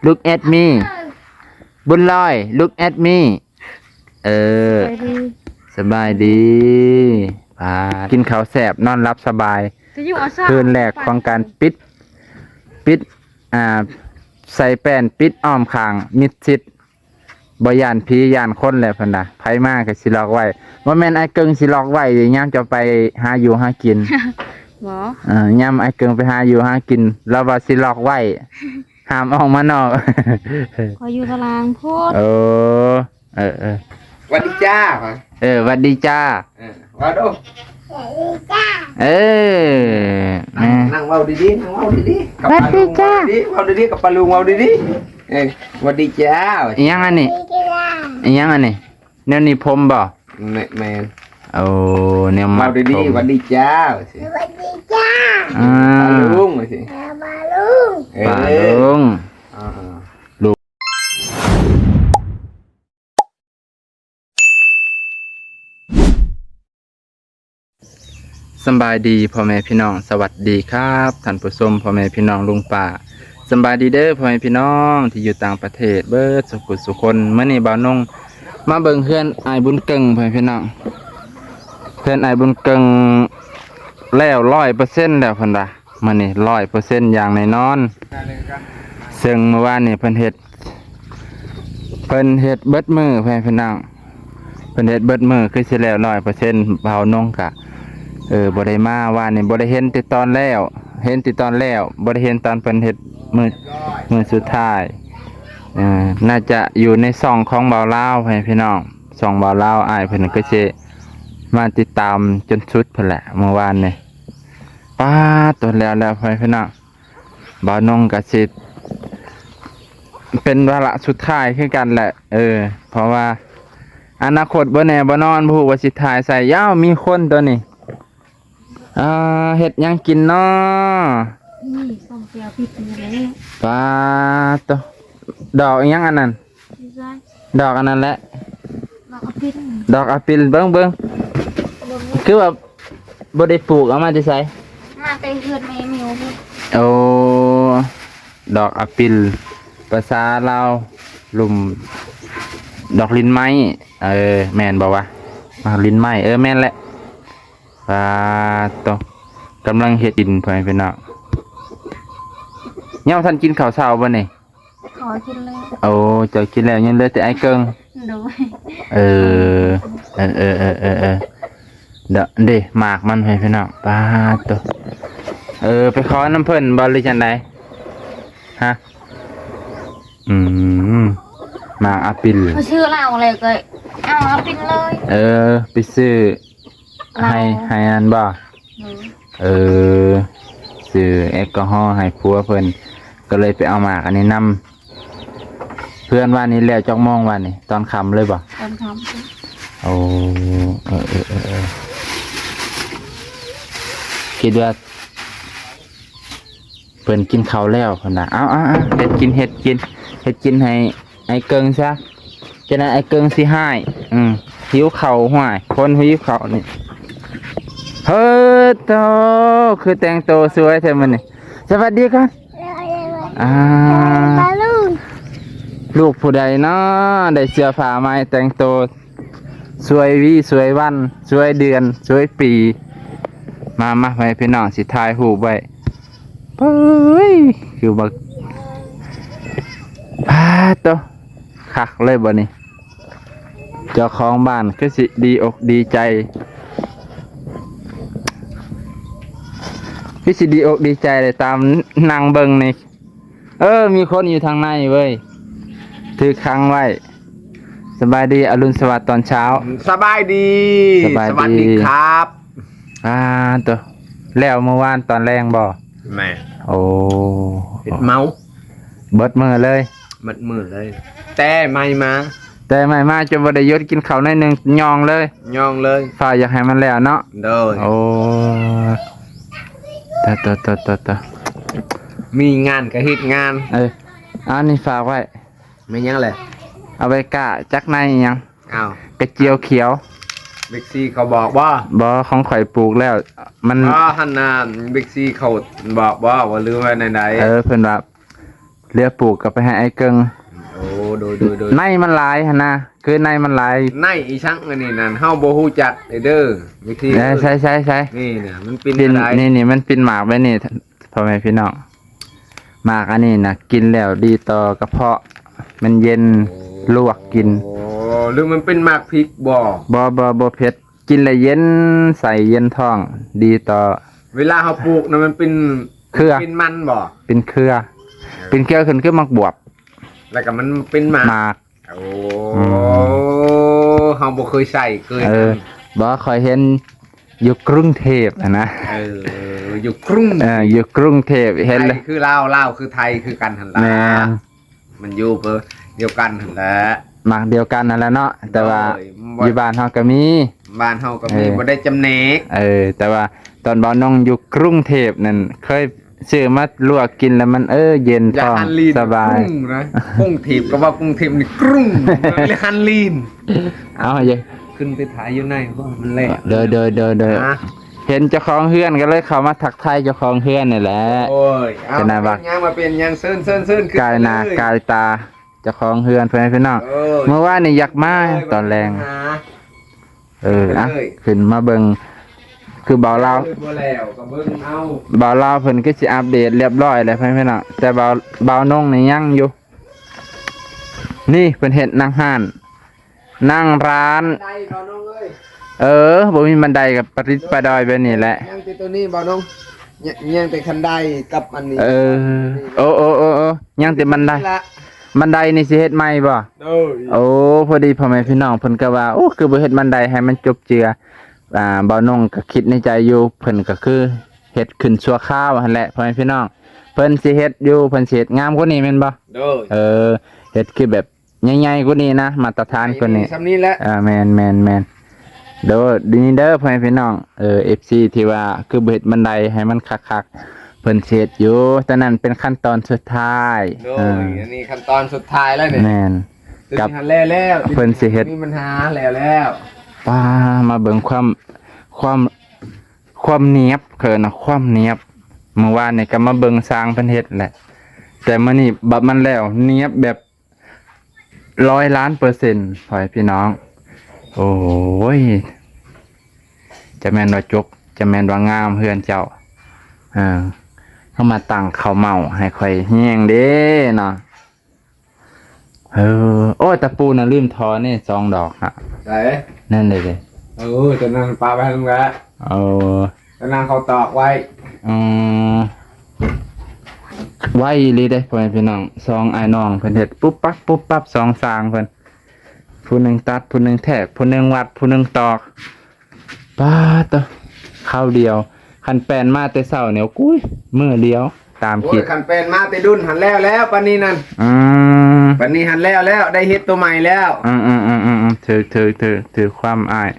Look at me ບຸນລອຍ Look at me ເອີ ສະບາຍດີ ສະບາຍດີ ປາ ກິນເຂົ້າແຊບ ນອນຫຼັບສະບາຍ ຄືນແລກຂອງການປິດ ປິດ ອ່າ ໃສ່ແປ້ນປິດອ້ອມຂ້າງມິດຊິດ ບໍ່ຢ້ານຜີຢ້ານຄົນແຫຼະເພິ່ນວ່າ ໃຜມາກໍຊິລັອກໄວ້ ບໍ່ແມ່ນອ້າຍເກິ່ງຊິລັອກໄວ້ ຍາມເຈົ້າໄປຫາຢູ່ຫາກິນ ບໍ່ ເອີ ຍາມອ້າຍເກິ່ງໄປຫາຢູ່ຫາກິນ ລາວວ່າຊິລັອກໄວ້ ຫ້າມອອກມານອກ ຂ້ອຍຢູ່ຕາລາງພຸ້ນ ເອີ ເອີ ເອີ ຫວັດດີຈ້າ ເອີ ຫວັດດີຈ້າ ເອີ ເວົ້າດູ ເອີ ແມ່ ນັ່ງເວົ້າດີໆ ນັ່ງເວົ້າດີໆ ກັບ ຫວັດດີຈ້າ ເວົ້າດີໆ ເວົ້າດີໆ ກັບປ້າລຸງ ເວົ້າດີໆ ເອີ ຫວັດດີຈ້າ ອີຫຍັງອັນນີ້ ອີຫຍັງອັນນີ້ ແນວໜີບຜົມບໍ່? ແມ່ນ ແມ່ນ ໂອ້ ແນວມັດຜົມ ເວົ້າດີໆ ຫວັດດີຈ້າ ຫວັດດີຈ້າ ອ່າ ປ້າລຸງ ວ່າຊິ ເອີ ປ້າລຸງ ເອີ ປ້າລຸງ ອ່າ ສຳບາຍດີພໍ່ແມ່ພີ່ນ້ອງ ສະຫວັດດີຄັບທ່ານຜູ້ຊົມ ພໍ່ແມ່ພີ່ນ້ອງລຸງປ້າ ສຳບາຍດີເດີພໍ່ແມ່ພີ່ນ້ອງທີ່ຢູ່ຕ່າງປະເທດເບິດສຸກສຸຄົນ ມື້ນີ້ບ່າວນົງມາເບິ່ງເຮືອນອ້າຍບຸນເກິ່ງ ພໍ່ແມ່ພີ່ນ້ອງ ເຮືອນອ້າຍບຸນເກິ່ງແລ້ວຮ້ອຍເປີເຊັນແລ້ວເພິ່ນວ່າ ມື້ນີ້ຮ້ອຍເປີເຊັນຢ່າງແນ່ນອນ ເຊິ່ງມື້ວານນີ້ເພິ່ນເຮັດ ເພິ່ນເຮັດເບິດມື້ ພໍ່ແມ່ພີ່ນ້ອງ ເພິ່ນເຮັດເບິດມື້ຄືຊິແລ້ວຮ້ອຍເປີເຊັນ ບ່າວນົງກະ ເອີ ບໍ່ໄດ້ມາ ວານນີ້ບໍ່ໄດ້ເຫັນແຕ່ຕອນແລ້ວ ເຫັນແຕ່ຕອນແລ້ວ ບໍ່ໄດ້ເຫັນຕອນເພິ່ນເຮັດມື້ ມື້ສຸດທ້າຍ ເອີ ໜ້າຈະຢູ່ໃນຊ່ອງຂອງບ່າວລາວ ພໍ່ແມ່ພີ່ນ້ອງ ຊ່ອງບ່າວລາວ ອ້າຍເພິ່ນກໍຊິມາຕິດຕາມຈົນສຸດພຸ້ນແຫຼະ ມື້ວານນີ້ ປາດໂຕ ແລ້ວແລ້ວ ພໍ່ແມ່ພີ່ນ້ອງ ບ່າວນົງກໍຊິເປັນວາລະສຸດທ້າຍຄືກັນແຫຼະ ເອີ ເພາະວ່າອະນາຄົດບໍ່ແນ່ບໍ່ນອນ ບໍ່ຮູ້ວ່າຊິຖ່າຍໃສ ຍາວ ມີຄົນໂຕນີ້ ອ່າ ເຮັດຫຍັງກິນນໍ? ນີ້ ຕົ້ມແຈ່ວພິກນີ້ແຫຼະ ປາດໂຕ ດອກອີຫຍັງອັນນັ້ນ? ດອກອັນນັ້ນແຫຼະ ດອກອາປິນ ດອກອາປິນ ເບິ່ງ ເບິ່ງ ເບິ່ງ ຄືວ່າບໍ່ໄດ້ປູກ ເອົາມາແຕ່ໃສ? ມາແຕ່ເຮືອນແມ່ມິວພຸ້ນ ໂອ້ ດອກອາປິນ ພາສາລາວ ລຸ່ມ ດອກລິນໄມ້ ເອີ ແມ່ນບໍ່ວະ? ດອກລິນໄມ້ ເອີ ແມ່ນແຫຼະ ປາດໂຕ ກຳລັງເຮັດກິນ ພໍ່ແມ່ພີ່ນ້ອງ ຍັງບໍ່ທັນກິນເຂົ້າເຊົ້າບໍ່ນີ້? ຂໍກິນແລ້ວ ໂອ້ ເຈົ້າກິນແລ້ວ ຍັງເຫຼືອແຕ່ອ້າຍເກິ່ງ ໂດຍ ເອີ ເອີ ເອີ ເອີ ເອີ ເອີ ເດ ເດ ໝາກມັນ ພໍ່ແມ່ພີ່ນ້ອງ ປາດໂຕ ເອີ ໄປຂໍນຳເພິ່ນບໍ່ ຫຼືຈັ່ງໃດ? ຮະ ອືມ ໝາກອາປິນ ໄປຊື້ເຫຼົ້າແລ້ວກໍເອົາອາປິນເລີຍ ເອີ ໄປຊື້ ເຫຼົ້າ ໃຫ້ ໃຫ້ອັນບໍ່? ໂດຍ ເອີ ຊື້ແອລກໍຮໍໃຫ້ຜົວເພິ່ນ ກໍເລີຍໄປເອົາໝາກອັນນີ້ນຳ ເຮືອນວານນີ້ແລ້ວຈັກໂມງວານນີ້? ຕອນຄ່ຳເລີຍບໍ່? ຕອນຄ່ຳ ໂອ້ ເອີ ເອີ ເອີ ເອີ ຄິດວ່າ ເພິ່ນກິນເຂົ້າແລ້ວເພິ່ນວ່າ ເອົາໆໆ ເຮັດກິນ ເຮັດກິນ ເຮັດກິນໃຫ້ອ້າຍເກິ່ງຊະ ຈະນັ້ນອ້າຍເກິ່ງຊິຮ້າຍ ອືມ ຫິວເຂົ້າ ຫ້ວຍ ຄົນຫິວເຂົ້ານີ້ ເຮີໂຕ ຄືແຕ່ງໂຕສວຍແທ້ມື້ນີ້ ສະຫວັດດີກ່ອນ ອ່າ ລູກຜູ້ໃດເນາະ ໄດ້ເສື້ອຜ້າໃໝ່ ແຕ່ງໂຕ ສວຍວີສວຍວັນ ສວຍເດືອນ ສວຍປີ ມາ ມາ ໃຫ້ພີ່ນ້ອງຊິຖ່າຍຮູບໄວ້ ເອີຍ ຄືບັກ ປາດໂຕ ຄັກເລີຍບັດນີ້ ເຈົ້າຂອງບ້ານຄືຊິດີອົກດີໃຈ ຄືຊິດີອົກດີໃຈເລີຍ ຕາມນັ່ງເບິ່ງນີ້ ເອີ ມີຄົນຢູ່ທາງໃນເວີຍ ຖືກຂັງໄວ້ ສະບາຍດີ ອະລຸນສະຫວັດຕອນເຊົ້າ ສະບາຍດີ ສະບາຍດີ ສະຫວັດດີຄັບ ອ່າ ໂຕ ແລ້ວມື້ວານຕອນແລງບໍ່? ແມ່ນ ໂອ້ ເຮັດເມົາ ເບິດມື້ເລີຍ ເບິດມື້ເລີຍ ແຕ່ໄມ້ມາ ແຕ່ໄມ້ມາຈົນບໍ່ໄດ້ຢຸດ ກິນເຂົ້າໜ້ອຍໜຶ່ງ ຍ່ອງເລີຍ ຍ່ອງເລີຍ ຟ້າວຢາກໃຫ້ມັນແລ້ວເນາະ ໂດຍ ໂອ້ ຕາ ຕາ ຕາ ຕາ ມີງານກໍເຮັດງານ ເອີ ອັນນີ້ຝາກໄວ້ ແມ່ນຫຍັງແຫຼະ? ເອົາໄວ້ກ້າຈັກໃນອີຫຍັງ? ອ້າວ ກະຈຽວຂຽວ ບິກຊີເຂົາບອກບໍ່? ບໍ່ ຂອງຂ້ອຍປູກແລ້ວ ມັນ ບໍ່ ຫັ້ນນະ ບິກຊີເຂົາບອກບໍ່ ວ່າ ຫຼືວ່າແນວໃດ? ເອີ ເພິ່ນວ່າ ເຫຼືອປູກກໍໄປໃຫ້ອ້າຍເກິ່ງ. ໂອ້ ໂດຍ ໂດຍ ໂດຍ ໃນມັນຫຼາຍຫັ້ນນະ ຄືໃນມັນຫຼາຍ. ໃນອີ່ສັງອັນນີ້ນັ້ນ ເຮົາບໍ່ຮູ້ຈັກເດີ ວິທີ. ເອີ ໃຊ່ ໃຊ່ ໃຊ່ ນີ້ນະ ມັນປິ່ນ ປິ່ນ ແນວໃດ? ນີ້ ນີ້ ມັນປິ່ນໝາກແບບນີ້ ພໍ່ແມ່ພີ່ນ້ອງ. ໝາກອັນນີ້ນະ ກິນແລ້ວດີຕໍ່ກະເພາະ ມັນເຢັນ ໂອ້ ລວກກິນ. ໂອ້ ຫຼືມັນເປັນໝາກພິກບໍ່? ບໍ່ ບໍ່ ບໍ່ເຜັດ. ກິນແລ້ວເຢັນໄສ້ເຢັນທ້ອງ ດີຕໍ່. ເວລາເຮົາປູກນະ ມັນເປັນເຄືອ ເປັນມັນບໍ່? ເປັນເຄືອ ເປັນເຄືອຂຶ້ນຄືໝາກບວບ ແລ້ວກໍມັນເປັນໝາກ ໝາກ. ໂອ້ ອືມ ເຮົາບໍ່ເຄີຍໃຊ້ ເຄີຍ ເອີ ບໍ່ ຂ້ອຍເຫັນຢູ່ກຸງເທບຫັ້ນນະ. ເອີ ຢູ່ກຸງ ເອີ ຢູ່ກຸງເທບເຫັນແລ້ວ ໄທຄືລາວ ລາວຄືໄທຄືກັນຫັ້ນລະ. ແມ່ນ ມັນຢູ່ເບີດຽວກັນຫັ້ນແຫຼະ ໝາກດຽວກັນຫັ້ນແຫຼະເນາະ. ແຕ່ວ່າ ໂດຍ ຢູ່ບ້ານເຮົາກໍມີ ບ້ານເຮົາກໍມີ ເອີ ບໍ່ໄດ້ຈຳແນກ. ເອີ ແຕ່ວ່າຕອນບ່າວນົງຢູ່ກຸງເທບນັ້ນ ເຄີຍຊື້ມາລວກກິນແລ້ວມັນ ເອີ ເຢັນທ້ອງ ສະບາຍ. ກຸງນະ ກຸງເທບກໍວ່າກຸງເທບນີ້ ກຸງ ເລີຍຫັ້ນລີນ. ເອົາ ຂຶ້ນໄປຖ່າຍຢູ່ໃນບໍ່ ມັນແລະ. ໂດຍ ໂດຍ ໂດຍ ໂດຍ ເຫັນເຈົ້າຂອງເຮືອນກໍເລີຍເຂົ້າມາທັກທາຍເຈົ້າຂອງເຮືອນນີ້ແຫຼະ. ໂອ້ຍ ເອົາ ເປັນຫຍັງ ມາເປັນຫຍັງ ເຊີນ ເຊີນ ເຊີນ ກາຍໜ້າກາຍຕາເຈົ້າຂອງເຮືອນ ພໍ່ແມ່ພີ່ນ້ອງ. ເອີ ມື້ວານນີ້ຢາກມາຕອນແລງ. ເອີ ອ່ະ ຂຶ້ນມາເບິ່ງ ຄືບ່າວລາວ ບໍ່ແລ້ວກໍເບິ່ງເອົາ ບ່າວລາວເພິ່ນຄືຊິອັບເດດລຽບຮ້ອຍແລ້ວ ພໍ່ແມ່ພີ່ນ້ອງ. ແຕ່ບ່າວ ບ່າວນົງນີ້ຍັງຢູ່. ນີ້ເພິ່ນເຮັດນັ່ງຮ້ານ ນັ່ງຮ້ານ ໄດ້ບໍ່ນ້ອງເອີຍ? ເອີ ບໍ່ມີບັນໄດກໍປະດິດປະດອຍແບບນີ້ແຫຼະ. ຍັງແຕ່ໂຕນີ້ບໍ່ນ້ອງ? ຍັງ ຍັງແຕ່ຄັນໄດກັບອັນນີ້. ເອີ ໂອ້ ໂອ້ ໂອ້ ໂອ້ ຍັງແຕ່ບັນໄດ. ບັນໄດນີ້ຊິເຮັດໃໝ່ບໍ່? ໂດຍ ໂອ້ ພໍດີພໍ່ແມ່ພີ່ນ້ອງເພິ່ນກໍວ່າ ໂອ້ ຄືບໍ່ເຮັດບັນໄດໃຫ້ມັນຈົບເຈືອ. ອ່າ ບ່າວນົງກໍຄິດໃນໃຈຢູ່ ເພິ່ນກໍຄືເຮັດຂຶ້ນຊົ່ວຄາວຫັ້ນແຫຼະ ພໍ່ແມ່ພີ່ນ້ອງ. ເພິ່ນຊິເຮັດຢູ່ ເພິ່ນຊິເຮັດງາມກວ່ານີ້ແມ່ນບໍ່? ໂດຍ ເອີ ເຮັດຄືແບບ ໃຫຍ່ໆກວ່ານີ້ນະ ມາດຕະຖານກວ່ານີ້ ສ່ຳນີ້ແຫຼະ. ອ່າ ແມ່ນໆໆ ໂດ ດີເດີ ພໍ່ແມ່ພີ່ນ້ອງ. ເອີ ເອັຟຊີ ທີ່ວ່າຄືບໍ່ເຮັດບັນໄດໃຫ້ມັນຄັກໆ ເພິ່ນຊິເຮັດຢູ່. ຕອນນັ້ນເປັນຂັ້ນຕອນສຸດທ້າຍ. ໂດຍ ເອີ ອັນນີ້ຂັ້ນຕອນສຸດທ້າຍແລ້ວນີ້. ແມ່ນ ກັບ ແລ້ວໆ ເພິ່ນຊິເຮັດ ມີບັນຫາແລ້ວໆ. ປ້າ ມາເບິ່ງຄວາມ ຄວາມ ຄວາມນຽບ ເອີ້ນວ່າຄວາມນຽບ. ມື້ວານນີ້ກໍມາເບິ່ງຊ່າງເພິ່ນເຮັດແຫຼະ ແຕ່ມື້ນີ້ບັດມັນແລ້ວ ນຽບແບບ ຮ້ອຍລ້ານເປີເຊັນ ພໍ່ແມ່ພີ່ນ້ອງ. ໂອ້ຍ ຈະແມ່ນວ່າຈົບ ຈະແມ່ນວ່າງາມເຮືອນເຈົ້າ. ເອີ ເຮົາມາຕັ້ງເຂົ້າເໝົາໃຫ້ຂ້ອຍແຮງເດ້ເນາະ. ເອີ ໂອ້ຍ ຕະປູນະລືມຖອນນີ້ສອງດອກນະ. ໃສ? ນັ້ນເດ້. ເອີ ຕົວນັ້ນປະໄວ້ຫັ້ນແຫຼະ. ເອີ ຕອນນັ້ນເຂົາຕອກໄວ້. ອືມ ໄວອີ່ຫຼີເດ້ ພໍ່ແມ່ພີ່ນ້ອງ. ສອງອ້າຍນ້ອງເພິ່ນເຮັດປຸບປັບ ປຸບປັບ ສອງຊ່າງເພິ່ນ. ຜູ້ໜຶ່ງຕັດ ຜູ້ໜຶ່ງແທກ ຜູ້ໜຶ່ງວັດ ຜູ້ໜຶ່ງຕອກ. ປາດໂທ້ ຄາວດຽວ. ຄັນແປນມາແຕ່ເຊົ້ານີ້ ໂອ້ຍ ມື້ດຽວ ຕາມຄິດ. ໂອ້ຍ ຄັນແປນມາແຕ່ດຸນຫັ້ນແລ້ວແລ້ວ ປານນີ້ນັ້ນ. ອືມ ປານນີ້ຫັ້ນແລ້ວແລ້ວ ໄດ້ເຮັດໂຕໃໝ່ແລ້ວ. ອືມໆໆໆ ຖືກໆໆ ຖືກຄວາມອ້າຍ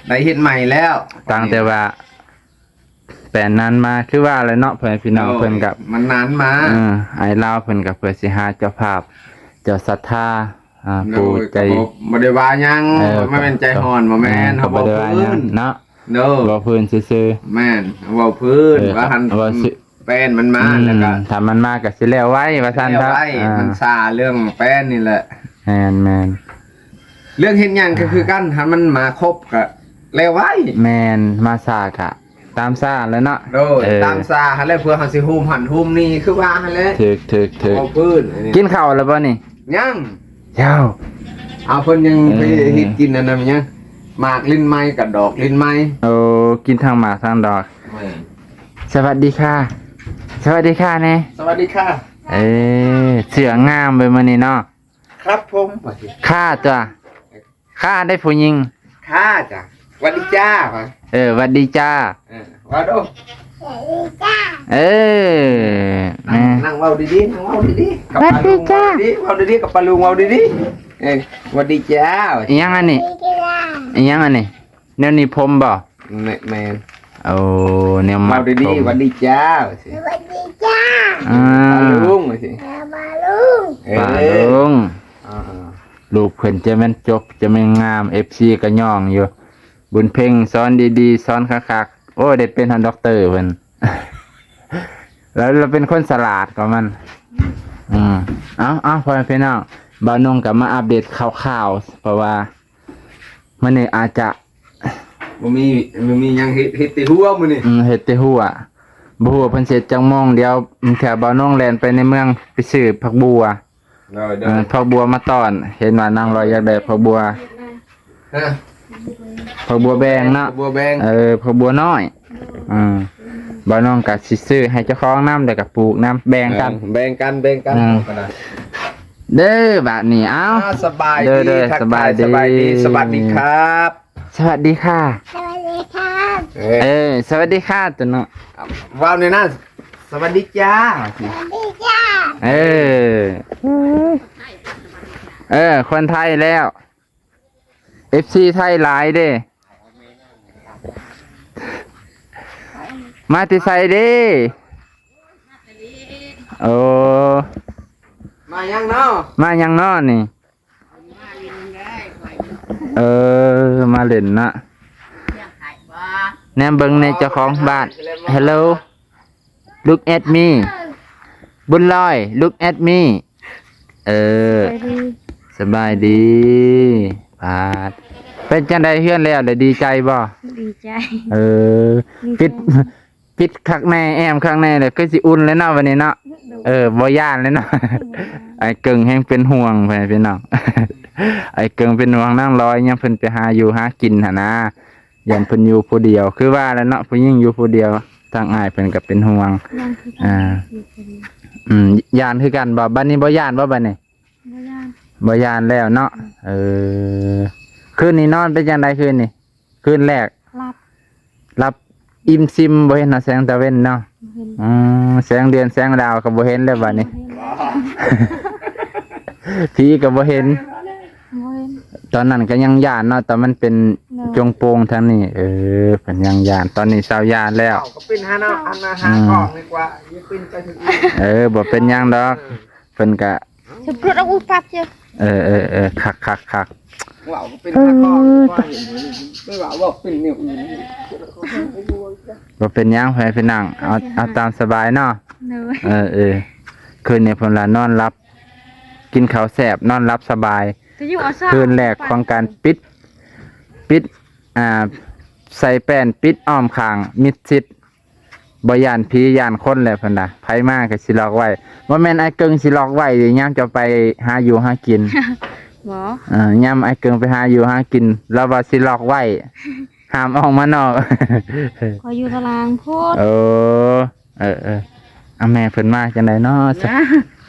ໄດ້ເຮັດໃໝ່ແລ້ວ. ຕັ້ງແຕ່ວ່າ ແປນນານມາ ຄືວ່າແຫຼະເນາະ ພໍ່ແມ່ພີ່ນ້ອງ. ໂອ້ຍ ເພິ່ນກໍ ມັນນານມາ. ເອີ ອ້າຍລາວເພິ່ນກໍເພື່ອຊິຫາເຈົ້າພາບ ເຈົ້າສັດທາ ອ່າ ໂດຍ ຜູ້ໃຈ ກໍບໍ່ ບໍ່ໄດ້ວ່າຫຍັງ. ເອີ ບໍ່ແມ່ນໃຈຮ້ອນ ບໍ່ແມ່ນ. ເອີ ເຮົາເວົ້າພື້ນເນາະ. ໂດຍ ເວົ້າພື້ນຊື່ໆ. ແມ່ນ ເວົ້າພື້ນ. ເອີ ວ່າຫັ້ນ ເວົ້າຊື່ ແປນມັນມາ ອືມ ແລ້ວກໍ ຖ້າມັນມາກໍຊິແລ້ວໄວວ່າຊັ້ນ. ແລ້ວໄວ. ອ່າ ມັນຊາເລື່ອງແປນນີ້ແຫຼະ. ແມ່ນໆ ເລື່ອງເຮັດຫຍັງກໍຄືກັນ ຖ້າມັນມາຄົບກໍແລ້ວໄວ. ແມ່ນ ມາຊ້າກໍ ຕາມຊາແຫຼະເນາະ. ໂດຍ ເອີ ຕາມຊາຫັ້ນແຫຼະ ເພື່ອເຮົາຊິໂຮມຫັ້ນໂຮມນີ້ ຄືວ່າຫັ້ນແຫຼະ. ຖືກໆໆ. ເວົ້າພື້ນອັນນີ້. ກິນເຂົ້າແລ້ວບໍ່ນີ້? ຍັງ. ເຈົ້າ ເອົາ ເພິ່ນຍັງ ເອີ ໄປເຮັດກິນອັນນັ້ນຫຍັງ ໝາກລິ້ນໄມ້ກັບດອກລິ້ນໄມ້. ໂອ້ ກິນທັງໝາກທັງດອກ. ແມ່ນ. ສະຫວັດດີຄ່ະ ສະຫວັດດີຄ່ະແນ່. ສະຫວັດດີຄ່ະ. ເອີ ເສື້ອງາມເວີຍມື້ນີ້ເນາະ. ຄັບຜົມ. ຄ່ະຕົວະ. ຄ່າໄດ້ຜູ້ຍິງ. ຄ່າຈ້າ. ຫວັດດີຈ້າ. ເອີ ຫວັດດີຈ້າ. ເອີ ຫວັດດີ ເອີ ແມ່ ນັ່ງເວົ້າດີໆ ນັ່ງເວົ້າດີໆ ກັບ ຫວັດດີຈ້າ ເວົ້າດີໆ ເວົ້າດີໆ ກັບປ້າລຸງ ເວົ້າດີໆ. ເອີ ຫວັດດີຈ້າ. ອີຫຍັງອັນນີ້? ອີຫຍັງອັນນີ້? ແນວນີ້ຜົມບໍ່? ແມ່ນ. ໂອ້ ແນວມັດຜົມ. ຫວັດດີຈ້າ. ຫວັດດີຈ້າ. ອ່າ ປ້າລຸງ. ເອີ ປ້າລຸງ. ອ່າ ລູກເພິ່ນຈະແມ່ນຈົບ ຈະແມ່ນງາມ ເອັຟຊີກໍຍ້ອງຢູ່. ບຸນເພັງສອນດີໆ ສອນຄັກໆ. ໂອ້ຍ ໄດ້ເປັນຮອດດັອກເຕີເພິ່ນ ລາວ ລາວເປັນຄົນສະຫຼາດກວ່າມັນ. ອືມ ເອົາ ເອົາ ພໍ່ແມ່ພີ່ນ້ອງ ບ່າວນົງກໍມາອັບເດດຂ່າວໆ ເພາະວ່າມື້ນີ້ອາດຈະ ບໍ່ມີ ບໍ່ມີຫຍັງເຮັດ ເຮັດແຕ່ຫົວມື້ນີ້ ອືມ ເຮັດແຕ່ຫົວ ບໍ່ຮູ້ວ່າເພິ່ນຊິເຮັດຈັກໂມງ. ດຽວ ແຖວບ່າວນົງແລ່ນໄປໃນເມືອງ ໄປຊື້ຜັກບົ່ວ ໂດຍ ໂດຍ ເອີ ຜັກບົ່ວມາຕ້ອນ ເຫັນວ່ານາງລອຍຢາກໄດ້ຜັກບົ່ວ ຮະ ຜັກບົ່ວແບງເນາະ ຜັກບົ່ວແບງ ເອີ ຜັກບົ່ວນ້ອຍ ອືມ ບ່າວນົງກໍຊິຊື້ໃຫ້ເຈົ້າຂອງນຳ ແລ້ວກໍປູກນຳ ແບ່ງກັນ ເອີ ແບ່ງກັນ ແບ່ງກັນ ອືມ ເດີ ບາດນີ້ ເອົ້າ ອ່າ ສະບາຍດີ ເດີ ເດີ ທັກທາຍ ສະບາຍດີ ສະບາຍດີ ສະຫວັດດີຄັບ ສະຫວັດດີຄ່ະ ສະຫວັດດີຄ່ະ ເອີ ເອີ ສະຫວັດດີຄ່ະ ຕົວເນາະ ເວົ້າແນ່ນະ ສະຫວັດດີຈ້າ ສະຫວັດດີຈ້າ ເອີ ເອີ ຄົນໄທແລ້ວ ເອັຟຊີ ໄທຫຼາຍເດ້ ມາແຕ່ໃສເດ້? ໂອ້ ມາຫຍັງເນາະ? ມາຫຍັງເນາະນີ້? ເອີ ມາຫຼິ້ນເນາະ ແນມເບິ່ງແດ່ເຈົ້າຂອງບ້ານ Hello Look at me ບຸນລອຍ Look at me ເອີ ສະບາຍດີ ສະບາຍດີ ປາດ ເປັນຈັ່ງໃດເຮືອນແລ້ວ ໄດ້ດີໃຈບໍ່? ດີໃຈ ເອີ ດີໃຈ ປິດ ປິດຄັກແນ່ ແອ້ມຄັກແນ່ ແລ້ວຄືຊິອຸ່ນແລ້ວເນາະ ບັດນີ້ເນາະ ໂດຍ ເອີ ບໍ່ຢ້ານແລ້ວເນາະ ບໍ່ຢ້ານ ອ້າຍເກິ່ງແຮງເປັນຫ່ວງ ພໍ່ແມ່ພີ່ນ້ອງ ອ້າຍເກິ່ງເປັນຫ່ວງນາງລອຍ ຍາມເພິ່ນໄປຫາຢູ່ຫາກິນຫັ້ນນາ ຢ້ານເພິ່ນຢູ່ຜູ້ດຽວ ຄືວ່າແຫຼະເນາະ ຜູ້ຍິງຢູ່ຜູ້ດຽວ ທາງອ້າຍເພິ່ນກໍເປັນຫ່ວງ ຢ້ານຄືກັນ ອ່າ ຢູ່ຜູ້ດຽວ ອືມ ຢ້ານຄືກັນບໍ່? ບັດນີ້ບໍ່ຢ້ານບໍ່ບັດນີ້? ບໍ່ຢ້ານ ບໍ່ຢ້ານແລ້ວເນາະ ອືມ ເອີ ຄືນນີ້ນອນເປັນຈັ່ງໃດຄືນນີ້? ຄືນແລກ ຫຼັບ ຫຼັບອີ່ມຊີມ ບໍ່ເຫັນຫອດແສງຕາເວັນເນາະ ບໍ່ເຫັນ ອືມ ແສງເດືອນແສງດາວກໍບໍ່ເຫັນແລ້ວບັດນີ້ ບໍ່ເຫັນ ຜີກໍບໍ່ເຫັນ ບໍ່ເຫັນ ຕອນນັ້ນກໍຍັງຢ້ານເນາະ ຕອນມັນເປັນ ໂດຍ ໂປ່ງໆທາງນີ້ ເອີ ເພິ່ນຍັງຢ້ານ ຕອນນີ້ເຊົາຢ້ານແລ້ວ ເຮົາກໍປິ່ນຫາເນາະ ອັນມາຫາ ອືມ ກ້ອງດີກວ່າ ຢ່າປິ່ນໄປທາງອື່ນ ເອີ ບໍ່ເປັນຫຍັງດອກ ເອີ ເພິ່ນກະ ສຳຫຼວດເອົາອຸປັບເຈົ້າ ເອີ ເອີ ເອີ ຄັກໆໆ ເວົ້າກໍເປັນ ເອີ ຄັກໆ ໄປເວົ້າ ເວົ້າເປັນແນວອື່ນ ບໍ່ເປັນຫຍັງ ພໍ່ແມ່ພີ່ນ້ອງ ເອົາ ເອົາຕາມສະບາຍເນາະ ໂດຍ ເອີ ເອີ ຄືນນີ້ເພິ່ນວ່ານອນຫຼັບ ກິນເຂົ້າແຊບ ນອນຫຼັບສະບາຍ ຄືນແລກຂອງການປິດ ປິດ ອ່າ ໃສ່ແປ້ນປິດອ້ອມຂ້າງມິດຊິດ ບໍ່ຢ້ານຜີຢ້ານຄົນແຫຼະເພິ່ນວ່າ ໃຜມາກໍຊິລັອກໄວ້ ບໍ່ແມ່ນອ້າຍເກິ່ງຊິລັອກໄວ້ເດ້ ຍາມເຈົ້າໄປຫາຢູ່ຫາກິນ ບໍ່ ເອີ ຍາມອ້າຍເກິ່ງໄປຫາຢູ່ຫາກິນ ລາວວ່າຊິລັອກໄວ້ ຫ້າມອອກມານອກ ຂ້ອຍຢູ່ຕາລາງພຸ້ນ ເອີ ເອີ ເອີ ອາ ແມ່ເພິ່ນມາຈັ່ງໃດເນາະ?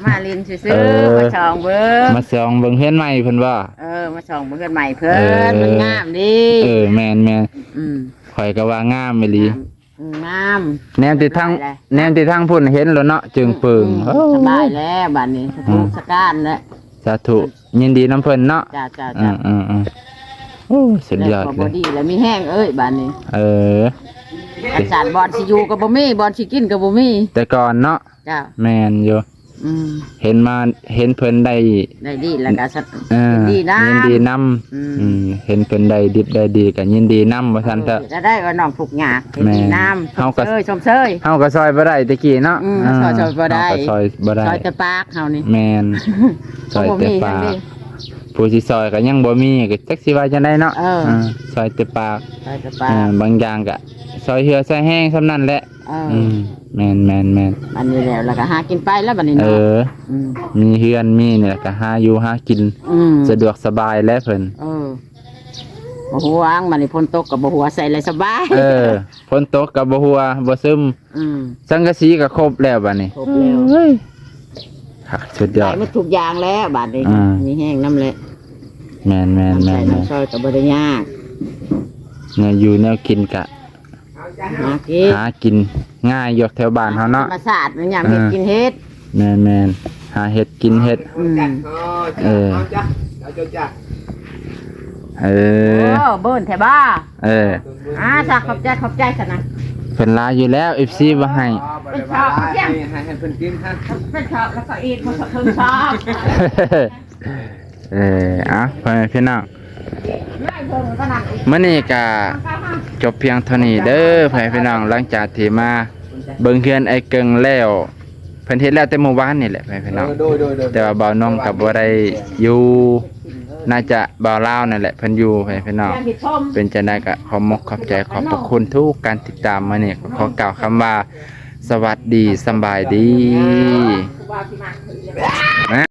ມາຫຼິ້ນຊື່ໆ ເອີ ມາສ່ອງເບິ່ງ ມາສ່ອງເບິ່ງເຮືອນໃໝ່ເພິ່ນບໍ່? ເອີ ມາສ່ອງເບິ່ງເຮືອນໃໝ່ເພິ່ນ ເອີ ມັນງາມເດ້ ເອີ ແມ່ນໆ ອືມ ຂ້ອຍກໍວ່າງາມອີ່ຫຼີ ງາມ ອືມ ງາມ ແນມແຕ່ທາງ ແນມແຕ່ທາງພຸ້ນເຫັນແລ້ວເນາະ ເຈີງເປີງ ອືມ ໂອ້ ສະບາຍແລ້ວບາດນີ້ ສາທຸ ອືມ ສະການແລ້ວ ສາທຸ ຍິນດີນຳເພິ່ນເນາະ ເຈົ້າ ເຈົ້າ ເຈົ້າ ອືມໆໆ ໂອ້ ສຸດຍອດເລີຍ ແລ້ວກໍບໍ່ດີແລ້ວ ມີແຮງເອີຍບາດນີ້ ເອີ ຄັນຊັ້ນບ່ອນຊິຢູ່ກໍບໍ່ມີ ບ່ອນຊິກິນກໍບໍ່ມີ ແຕ່ກ່ອນເນາະ ເຈົ້າ ແມ່ນຢູ່ ອືມ ເຫັນມາ ເຫັນເພິ່ນໄດ້ ໄດ້ດີແລ້ວກໍ ເອີ ຍິນດີນຳ ຍິນດີນຳ ອືມ ອືມ ເຫັນເພິ່ນໄດ້ດິບໄດ້ດີກໍຍິນດີນຳວ່າຊັ້ນເຖາະ ເອີ ຈະໄດ້ວ່ານ້ອງທຸກຍາກ ແມ່ນ ຍິນດີນຳ ເຮົາກໍ ຊົມເຊີຍ ຊົມເຊີຍ ເຮົາກໍຊ່ອຍບໍ່ໄດ້ແຕ່ກີ້ເນາະ ອືມ ເອີ ເຮົາຊ່ອຍ ຊ່ອຍບໍ່ໄດ້ ເຮົາກໍຊ່ອຍບໍ່ໄດ້ ຊ່ອຍແຕ່ປາກເຮົານີ້ ແມ່ນ ຊ່ອຍແຕ່ປາກ ຜູ້ຊິຊ່ອຍກໍຍັງບໍ່ມີ ກໍຈັກຊິວ່າຈັ່ງໃດເນາະ ເອີ ເອີ ຊ່ອຍແຕ່ປາກ ຊ່ອຍແຕ່ປາກ ເອີ ບາງຢ່າງກໍຊ່ອຍເຫື່ອຊ່ອຍແຮງສ່ຳນັ້ນແຫຼະ ເອີ ອືມ ແມ່ນໆໆ ອັນນີ້ແລ້ວ ແລ້ວກໍຫາກິນໄປແລ້ວບັດນີ້ເນາະ ເອີ ອືມ ມີເຮືອນມີນີ້ແຫຼະ ກໍຫາຢູ່ຫາກິນ ອືມ ສະດວກສະບາຍແຫຼະເພິ່ນ ເອີ ບໍ່ຫ່ວງ ບັດນີ້ຝົນຕົກກໍບໍ່ຮົ່ວໃສ່ແລ້ວ ສະບາຍ ເອີ ຝົນຕົກກໍບໍ່ຮົ່ວບໍ່ຊຶມ ອືມ ສັງກະສີກໍຄົບແລ້ວບັດນີ້ ຄົບແລ້ວ ເອີຍ ຄັກ ສຸດຍອດ ໄດ້ໝົດທຸກຢ່າງແລ້ວບັດນີ້ ອືມ ມີແຮງນຳແຫຼະ ແມ່ນໆໆໆ ນ້ຳໃຊ້ນ້ຳຊ່ອຍກໍບໍ່ໄດ້ຍາກ ແນວຢູ່ແນວກິນກະ ຫາກິນ ຫາກິນງ່າຍຢູ່ແຖວບ້ານເຮົາເນາະ ທຳມະຊາດ ມັນຍາມເຮັດ ເອີ ກິນເຮັດ ແມ່ນໆ ຫາເຮັດກິນເຮັດ ອືມ ເອີ ເອີ ເອີ ເບິ່ນແທ້ບໍ່ ເອີ ອ່າ ຊະ ຂອບໃຈ ຂອບໃຈຊະນະ ເພິ່ນຫຼາຍຢູ່ແລ້ວ ເອັຟຊີ ບໍ່ໃຫ້ ເປັນຊອກ ໃຫ້ ໃຫ້ເພິ່ນກິນ ເປັນຊອກ ແລ້ວກໍອີກບໍ່ເຖິງຊອກ ເອີ ອ່ະ ພໍ່ແມ່ພີ່ນ້ອງ ມື້ນີ້ກະຈົບພຽງເທົ່ານີ້ເດີ ພໍ່ແມ່ພີ່ນ້ອງ ຫຼັງຈາກທີ່ມາເບິ່ງເຮືອນອ້າຍເກິ່ງແລ້ວ พิ่ນເຮັດແລ້ວແຕ່ມື້ວານນີ້ແຫຼະ ພີ່ນ້ອງ. ໂດຍ ໂດຍ ໂດຍ ແຕ່ວ່າບ່າວນອງກໍບໍ່ໄດ້ຢູ່ ໜ້າຈະບ່າວລາວນັ້ນແຫຼະເພິ່ນຢູ່ ພີ່ນ້ອງ. ເປັນຈັ່ງໃດກໍຂອບມົກຂອບໃຈ ຂອບພະຄຸນທຸກການຕິດຕາມ. ມື້ນີ້ກໍຂໍກ່າວຄຳວ່າ ສະຫວັດດີ ສຳບາຍດີ.